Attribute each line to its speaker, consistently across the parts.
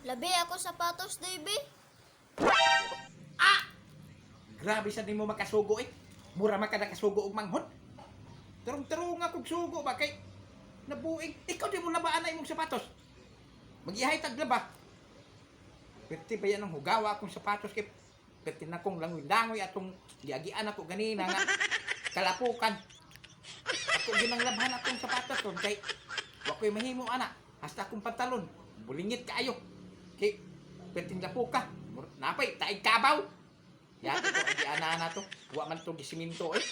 Speaker 1: Labi ako sapatos, doy, be.
Speaker 2: Ah! Grabe sa nimo makasugo eh. Mura man ka nakasugo og manghod. Tarong-tarong nga kog sugo ba kay nabuing. Ikaw di mo labaan na imong sapatos. Magihay tag laba. Perti ba yan ang hugawa akong sapatos kay perti na kong langoy-langoy atong giagian ako ganina nga kalapukan. Ako ginang labhan akong sapatos kon kay wa ko'y mahimo ana. Hasta akong pantalon bulingit kaayo. Kay perting lapuka. Napay taig kabaw. Yati ko agi ana na to. Wa man to gisiminto eh.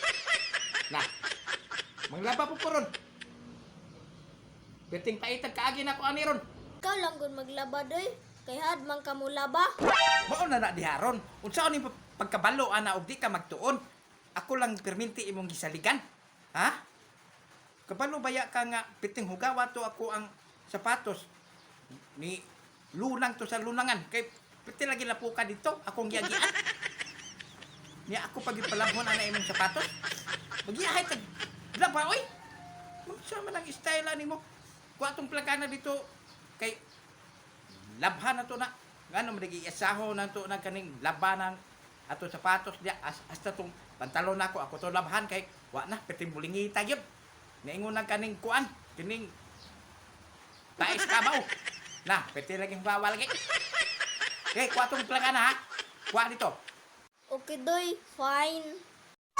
Speaker 2: Na. Manglaba po ko ron. Perting paitag kaagi na ko ani ron.
Speaker 1: Ikaw lang gun maglaba, doy. Kay had man ka mulaba.
Speaker 2: Mao na na diha ron. Unsa ni pagkabalo ana og di ka magtuon? Ako lang perminti imong gisaligan. Ha? Kabalo baya ka nga piting hugawa to ako ang sapatos ni lunang to sa lunangan kay piti lagi lapuka dito akong giagian. Niya ako pag ipalabhon ana imong sapatos. Magiyahay tag laba oy. Unsa man ang style ani mo? Kuha tong plakana dito kay labhan na to na ngano man lagi isaho na to na kaning labanan ato sapatos diya as, hasta tong pantalon nako ako to labhan kay wa na piti bulingita gyud naingon na kaning kuan kining tais kabaw na piti lagi bawal lagi. Okay, kuha tong plakana ha, kuha dito.
Speaker 1: Okay, doy. Fine.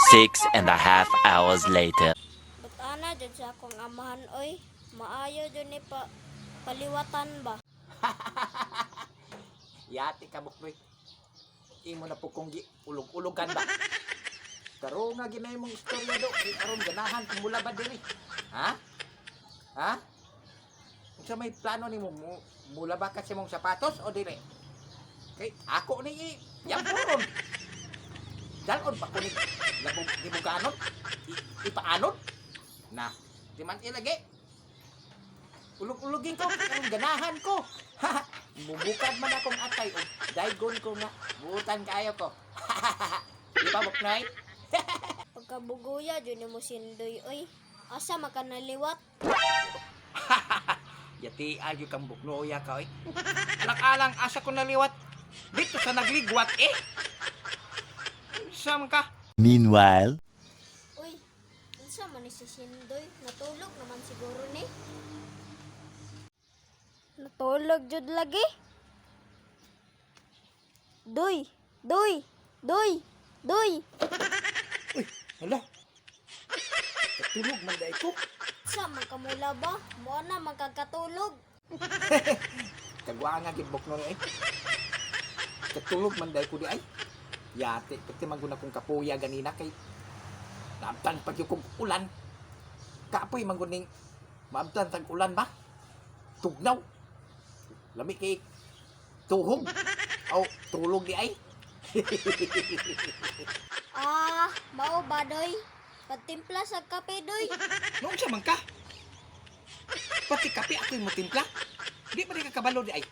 Speaker 3: 6.5 hours later.
Speaker 1: But ana jud sa akong amahan oy. Maayo jud ni pa paliwatan ba.
Speaker 2: Yati ka buknoy, imo na po kong gi ulog-ulogan ba. Karo nga ginay mong istorya do kay aron ganahan kung mula ba diri. Ha? Ha? Unsa may plano nimo mo mula ba ka sa imong sapatos o dili? Kay ako ni i yampuron. Dalon pa ko ni labog gibuganon. Ipaanod. Na, di man ilagi. Ulog-ulogin ko aron ganahan ko. Mubukad man akong atay og daygon ko nga buutan kaayo ko. Di ba buknoy?
Speaker 1: Pagkabugoya jud nimo sindoy oy. Asa makanaliwat?
Speaker 2: Yati ayo kang buknoya ka oy. Alang-alang asa ko naliwat dito sa nagligwat eh. Sa man ka?
Speaker 3: Meanwhile,
Speaker 1: Uy, unsa man ni si Sindoy? Natulog naman siguro ni. Natulog jud lagi. Doy, doy, doy, doy.
Speaker 2: Uy, hala. Katulog man dai ko.
Speaker 1: Sa man kamula ba? Mo na man kagkatulog.
Speaker 2: Kagwa nga gid buknoy eh. Katulog man dai ko di ay. Yati pati man gud akong kapuya ganina kay naamtan pag yung kong ulan. Kapoy man gud ning maamtan tag ulan ba? Tugnaw. Lami kay tuhog. Aw, tulog di ay.
Speaker 1: Ah, mao ba doy? Pagtimpla sa kape doy.
Speaker 2: Noon siya man ka? Pati kape ako'y mo timpla. Di ba di ka kabalo di ay?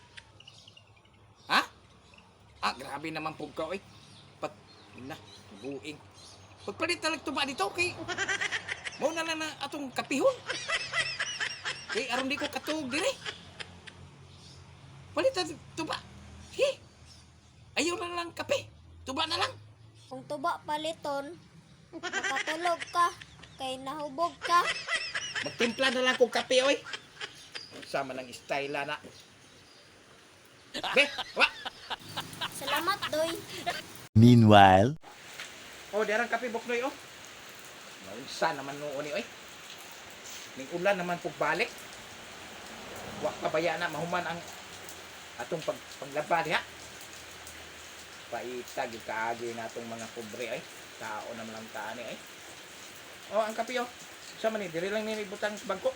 Speaker 2: Ha? Ah, grabe naman po ka, oy. Pat, na, buing. Pagpalit na lang tuba dito, kay... Mao na lang na atong kapihon. Kay aron di ko katuog dire. Palit na tuba. Hi. Ayaw na lang kape. Tuba na lang.
Speaker 1: Kung tuba paliton, makatulog ka kay nahubog ka.
Speaker 2: Magtimpla na lang kong kape, oy. Sama ng style na. Be, wa.
Speaker 1: Salamat doy.
Speaker 3: Meanwhile.
Speaker 2: Oh, derang kape buknoy oh. Naunsa naman noon ni oy. Ning ulan naman pug balik. Wa pa baya na mahuman ang atong paglaba diha. Paitag yung kaagi na atong mga pobre ay. Tao naman lang kaani ay. Oh, ang kape oh. Sa man ni diri lang ni ibutang sa bangko.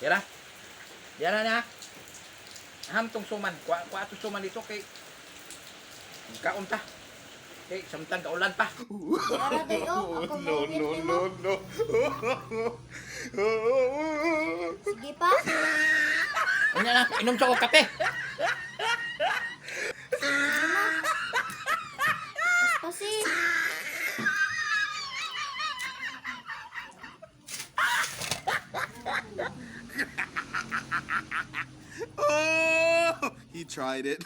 Speaker 2: Yara. Yara na. Aham tong suman. Kuha, kuha tong suman dito kay kaon ta. Kay samtang kaulan pa.
Speaker 1: Ara doy oh, ako no, no, no,
Speaker 2: no.
Speaker 1: Sige pa.
Speaker 2: Unya na, inom sa ko kape.
Speaker 1: Pasi.
Speaker 4: Oh, he tried it.